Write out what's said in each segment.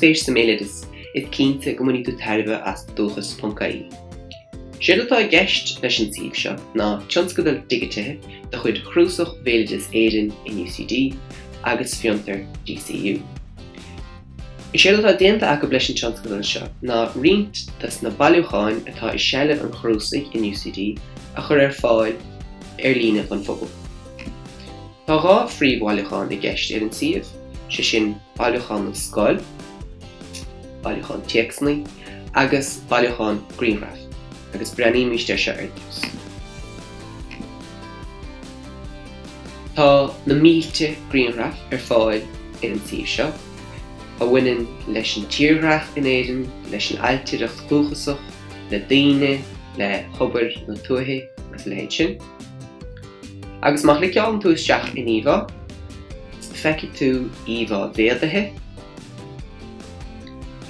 spéis sa mbéaloideas, is cinnte go mbainfidh tú tairbhe as Dúchas.ie. Séard atá i gceist leis an suíomh seo ná tionscadal digitithe de chuid Chnuasach Bhéaloideas Éireann in UCD agus Fiontar DCU. Is éard atá déanta acu leis an tionscadal seo ná roinnt des na bailiúcháin atá i seilbh an Chnuasaigh in UCD a chur ar fáil ar líne don phobal. Tá 2 phríomhbhailiúchán i gceist ar an suíomh, sé sin Bailiúchán na Scol, bailiúchán téacsanna, agus bailiúchán grianghraf, agus breathnaímist air seo ar dtús. Tá na mílte grianghraf ar fáil ar an suíomh seo, a bhaineann leis an tírdhreach in Éirinn, leis an ailtireacht dhúchasach, le daoine, le hobair na tuaithe agus a leithéid sin. Agus má chliceálann tú isteach in íomhá, feicfidh tú íomhá mhéadaithe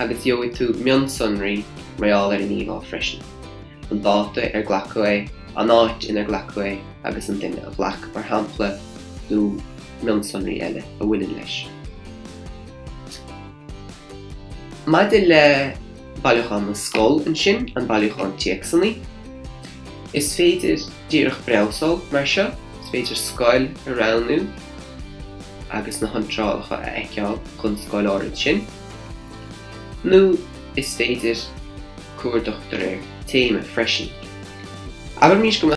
agus gheobhaidh tú mionsonraí mar gheall ar an íomhá freisin, an dáta ar glacadh é, an áit inar glacadh é agus an duine a ghlac, mar shampla, nó mionsonraí eile a bhaineann leis. Maidir le Bailiúchán na Scol ansin, an bailiúchán téacsanna, is féidir díreach brabhsáil mar seo, is féidir scoil a roghnú agus na hiontrálacha a fheiceáil don scoil áirid sin, nó is féidir cuardach de réir téama freisin. Abraimis go.